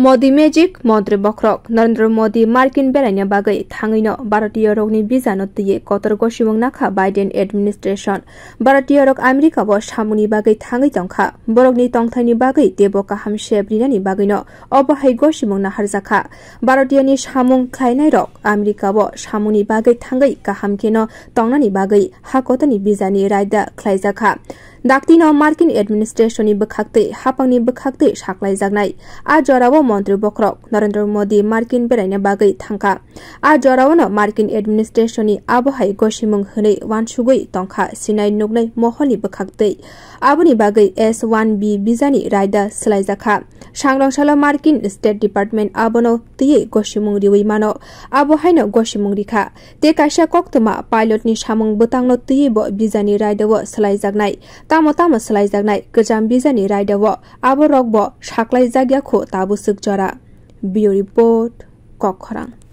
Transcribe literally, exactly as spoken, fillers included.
Modi Magic, Montri Bokhorok. Narendra Modi Markin beraina bagwi thangwino Bharatiyorokni visa no twiwi kotor gosimung nakha Biden administration. Bharatiyorok America-o samungni bagwi thangwi tongkha. Borokni tongthaini bagwi teibo kaham sep rinani bagwino obo hai gosimung naharjakha. Bharatiyoni samung khlainairok America-o samungni bagwi thangwi kaham kheno tongnani bagwi hakotani visa ni raida khlaijakha. Daktino Markin administration ni bwkhaktwi, hapangni bwkhaktwi saklaijaknai. A jorao Montri Bokhorok Narendra Modi Markin beraina bagwi thangkha. A jorao no Markin administration ni abo hai gosimung hwnwi wansugwi tongkha sinai nuknai moholni bwkhaktwi. Aboni bagwi S one B visa ni raida swlaijakha. Sangrong salo Markin State Department abono twiwi gosimung riwi mano. Abo haino gosimung rikha. Tei kaisa koktwma pilot ni samung bwtangno twiwi bo visa ni raida o swlaijaknai. Tamo tamo swlaijaknai kwcham visa ni raida o abo rok bo saklaijakya kho tabuk swk jora. Bureau Report, Kokkhorang.